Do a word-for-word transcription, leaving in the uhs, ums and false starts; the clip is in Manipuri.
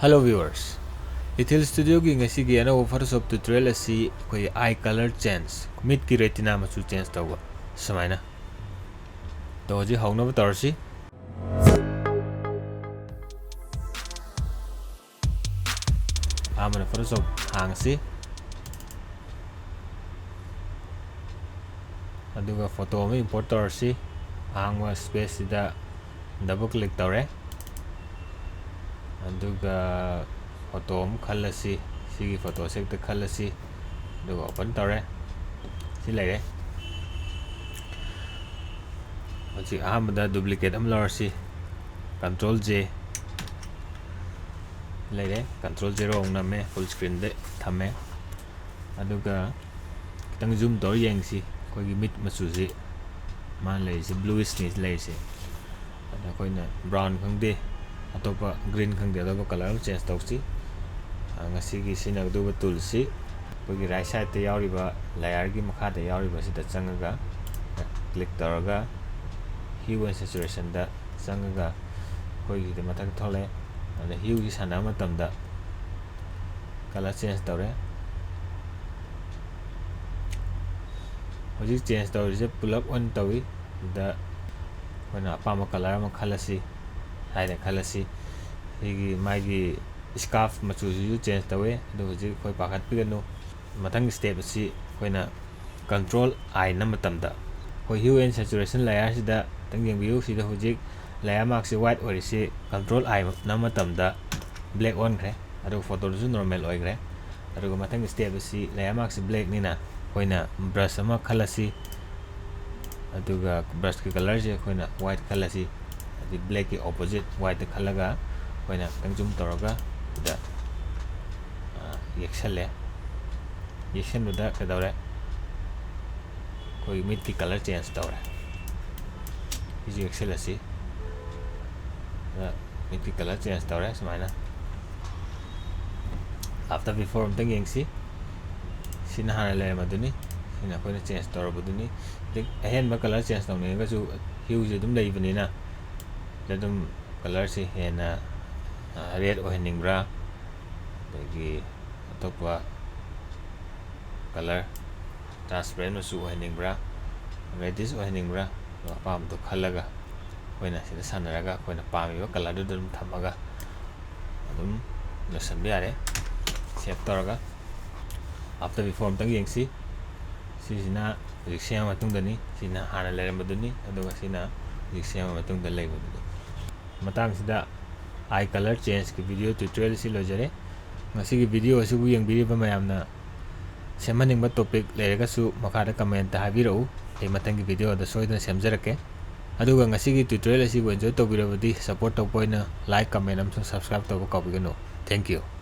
Hello viewers, Ethel Studioꯒꯤ ꯉꯁꯤꯒꯤ ꯑꯅꯧꯕ Photoshop tutorial ꯑꯁꯤ ꯑꯩꯈꯣꯏ eye color change, ꯃꯤꯠꯀꯤ retina ꯃꯆꯨ change ꯇꯧꯕ ꯁꯨꯃꯥꯏꯅ꯫ ꯇꯣ, ꯍꯧꯖꯤꯛ ꯍꯧꯅꯕ ꯇꯧꯔꯁꯤ꯫ ꯑꯍꯥꯟꯕꯗ Photoshop ꯍꯥꯡꯁꯤ꯫ ꯑꯗꯨꯒ photo ꯑꯃ import ꯇꯧꯔꯁꯤ꯫ ꯑꯍꯥꯡꯕ space ꯁꯤꯗ double click ꯇꯧꯔꯦ꯫ ꯑꯗꯨꯒ photo ꯑꯃ ꯈꯜꯂꯁꯤ꯫ ꯁꯤꯒꯤ photo ꯁꯦ ꯍꯦꯛꯇ ꯈꯜꯂꯁꯤ꯫ ꯑꯗꯨꯒ open ꯇꯧꯔꯦ꯫ ꯁꯤ ꯂꯩꯔꯦ꯫ ꯍꯧꯖꯤꯛ ꯑꯍꯥꯟꯕꯗ duplicate ꯑꯃ ꯂꯧꯔꯁꯤ꯫ Control J ꯂꯩꯔꯦ꯫ Control zero ꯑꯃꯨꯛ ꯅꯝꯃꯦ꯫ Full screen ꯗ ꯊꯝꯃꯦ꯫ ꯑꯗꯨꯒ ꯈꯤꯇꯪ zoom ꯇꯧꯔ ꯌꯦꯡꯁꯤ꯫ ꯑꯩꯈꯣꯏꯒꯤ ꯃꯤꯠ ꯃꯆꯨꯁꯤ, ꯃꯥꯅ ꯂꯩꯔꯤꯁꯤ bluish ꯅꯤ ꯂꯩꯔꯤꯁꯦ꯫ ꯑꯗ ꯑꯩꯈꯣꯏꯅ brown ꯈꯪꯗꯦ, ꯑꯇꯣꯞꯄ green ꯈꯪꯗꯦ, ꯑꯇꯣꯞꯄ color ꯑꯃ change ꯇꯧꯁꯤ꯫ ꯑ, ꯉꯁꯤꯒꯤ ꯁꯤꯖꯤꯟꯅꯒꯗꯧꯕ tool ꯁꯤ ꯑꯩꯈꯣꯏꯒꯤ right side ꯇ ꯌꯥꯎꯔꯤꯕ layer ꯒꯤ ꯃꯈꯥꯗ ꯌꯥꯎꯔꯤꯕꯁꯤꯗ ꯆꯪꯉꯒ click ꯇꯧꯔꯒ hue and saturation ꯗ ꯆꯪꯉꯒ ꯑꯩꯈꯣꯏꯒꯤꯗꯤ ꯃꯊꯛꯇ ꯊꯣꯛꯂꯛꯑꯦ꯫ ꯑꯗ hue ꯁꯤ ꯁꯥꯟꯅꯕ ꯃꯇꯝꯗ color change ꯇꯧꯔꯦ꯫ ꯍꯧꯖꯤꯛ change ꯇꯧꯔꯤꯁꯦ ꯄꯨꯂꯞ ꯑꯣꯏꯅ ꯇꯧꯏ꯫ ꯑꯗ ꯑꯩꯈꯣꯏꯅ ꯑꯄꯥꯝꯕ color ꯑꯃ ꯈꯜꯂꯁꯤ ꯍꯥꯏꯅ ꯈꯜꯂꯁꯤ꯫ ꯁꯤꯒꯤ ꯃꯥꯒꯤ scarf ꯃꯆꯨꯁꯤꯁꯨ change ꯇꯧꯋꯦ꯫ ꯑꯗꯨ ꯍꯧꯖꯤꯛ ꯑꯩꯈꯣꯏ ꯄꯥꯈꯠꯄꯤꯒꯅꯨ꯫ ꯃꯊꯪꯒꯤ step ꯑꯁꯤ ꯑꯩꯈꯣꯏꯅ Control I ꯅꯝꯕ ꯃꯇꯝꯗ ꯑꯩꯈꯣꯏ hue and saturation layer ꯁꯤꯗ ꯈꯤꯇꯪ ꯌꯦꯡꯕꯤꯌꯨ꯫ ꯁꯤꯗ ꯍꯧꯖꯤꯛ layer mask ꯁꯤ white ꯑꯣꯏꯔꯤꯁꯤ Control I ꯅꯝꯕ ꯃꯇꯝꯗ black ꯑꯣꯟꯈ꯭ꯔꯦ꯫ ꯑꯗꯨꯒ photo ꯗꯨꯁꯨ normal ꯑꯣꯏꯈ꯭ꯔꯦ꯫ ꯑꯗꯨꯒ ꯃꯊꯪꯒꯤ step ꯑꯁꯤ layer mask ꯁꯤ black ꯅꯤꯅ ꯑꯩꯈꯣꯏꯅ brush ꯑꯃ ꯈꯜꯂꯁꯤ꯫ ꯑꯗꯨꯒ brush ꯀꯤ color ꯁꯦ ꯑꯩꯈꯣꯏꯅ white ꯈꯜꯂꯁꯤ꯫ ꯍꯥꯏꯗꯤ black ꯀꯤ opposite white ꯇ ꯈꯜꯂꯒ ꯑꯩꯈꯣꯏꯅ ꯈꯤꯇꯪ zoom ꯇꯧꯔꯒ ꯁꯤꯗ, ꯑ, ꯌꯦꯛꯁꯜꯂꯦ꯫ ꯌꯦꯛꯁꯟꯕꯗ ꯀꯩꯗꯧꯔꯦ? ꯑꯩꯈꯣꯏꯒꯤ ꯃꯤꯠꯀꯤ color change ꯇꯧꯔꯦ꯫ ꯁꯤꯁꯨ ꯌꯦꯛꯁꯜꯂꯁꯤ꯫ ꯑꯗ ꯃꯤꯠꯀꯤ color change ꯇꯧꯔꯦ ꯁꯨꯃꯥꯏꯅ꯫ After before ꯑꯝꯇꯪ ꯌꯦꯡꯁꯤ꯫ ꯁꯤꯅ ꯍꯥꯟꯅ ꯂꯩꯔꯝꯕꯗꯨꯅꯤ꯫ ꯁꯤꯅ ꯑꯩꯈꯣꯏꯅ change ꯇꯧꯔꯕꯗꯨꯅꯤ꯫ ꯍꯧꯖꯤꯛ ꯑꯍꯦꯟꯕ color change ꯇꯧꯅꯤꯡꯉꯒꯁꯨ hue ꯁꯦ ꯑꯗꯨꯝ ꯂꯩꯕꯅꯤꯅ ꯑꯗꯨꯝ color ꯁꯦ ꯍꯦꯟꯅ ꯔꯦꯗ ꯑꯣꯏꯍꯟꯅꯤꯡꯕ꯭ꯔꯥ, ꯑꯗꯒꯤ ꯑꯇꯣꯞꯄ ꯀꯂꯔ, ꯇ꯭ꯔꯥꯟꯁꯄꯦꯔꯦꯟ ꯃꯆꯨ ꯑꯣꯏꯍꯟꯅꯤꯡꯕ꯭ꯔꯥ, ꯔꯦꯗꯤꯁ ꯑꯣꯏꯍꯟꯅꯤꯡꯕ꯭ꯔꯥ, ꯑꯗꯣ ꯑꯄꯥꯝꯕꯗꯣ ꯈꯜꯂꯒ ꯑꯩꯈꯣꯏꯅ ꯁꯤꯗ ꯁꯥꯟꯅꯔꯒ ꯑꯩꯈꯣꯏꯅ ꯄꯥꯝꯃꯤꯕ ꯀꯂꯔꯗꯨꯗ ꯑꯗꯨꯝ ꯊꯝꯃꯒ ꯑꯗꯨꯝ ꯂꯣꯏꯁꯤꯟꯕ ꯌꯥꯔꯦ꯫ ꯁꯦꯞ ꯇꯧꯔꯒ ꯑꯥꯐꯇꯔ ꯏꯐꯦꯛ ꯑꯝꯇꯪ ꯌꯦꯡꯁꯤ꯫ ꯁꯤꯁꯤꯅ ꯍꯧꯖꯤꯛ ꯁꯦꯝꯃ ꯃꯇꯨꯡꯗꯅꯤ, ꯁꯤꯅ ꯍꯥꯟꯅ ꯂꯩꯔꯝꯕꯗꯨꯅꯤ, ꯑꯗꯨꯒ ꯁꯤꯅ ꯍꯧꯖꯤꯛ ꯁꯦꯝꯃ ꯃꯇꯨꯡꯗ ꯂꯩꯕꯗꯨꯅꯤ꯫ ꯃꯇꯥꯡꯁꯤꯗ ꯑꯥꯏ ꯀꯂꯔ ꯆꯦꯟꯖꯀꯤ ꯚꯤꯗꯤꯑꯣ ꯇ꯭ꯌꯨꯇꯣꯔꯤꯌꯦꯜ ꯑꯁꯤ ꯂꯣꯏꯖꯔꯦ꯫ ꯉꯁꯤꯒꯤ ꯚꯤꯗꯤꯑꯣ ꯑꯁꯤꯕꯨ ꯌꯦꯡꯕꯤꯔꯤꯕ ꯃꯌꯥꯝꯅ ꯁꯦꯝꯍꯟꯅꯤꯡꯕ ꯇꯣꯄꯤꯛ ꯂꯩꯔꯒꯁꯨ ꯃꯈꯥꯗ ꯀꯃꯦꯟꯇ ꯍꯥꯏꯕꯤꯔꯛꯎ, ꯑꯩ ꯃꯊꯪꯒꯤ ꯚꯤꯗꯤꯑꯣꯗ ꯁꯣꯏꯗꯅ ꯁꯦꯝꯖꯔꯛꯀꯦ꯫ ꯑꯗꯨꯒ ꯉꯁꯤꯒꯤ ꯇ꯭ꯌꯨꯇꯣꯔꯤꯌꯦꯜ ꯑꯁꯤꯕꯨ ꯑꯦꯟꯖꯣꯏ ꯇꯧꯕꯤꯔꯕꯗꯤ ꯁꯞꯄꯣꯔꯠ ꯇꯧꯕ ꯑꯣꯏꯅ ꯂꯥꯏꯛ, ꯀꯃꯦꯟ ꯑꯃꯁꯨꯡ ꯁꯕꯁꯀ꯭ꯔꯥꯏꯕ ꯇꯧꯕ ꯀꯥꯎꯕꯤꯒꯅꯨ꯫ Thank you꯫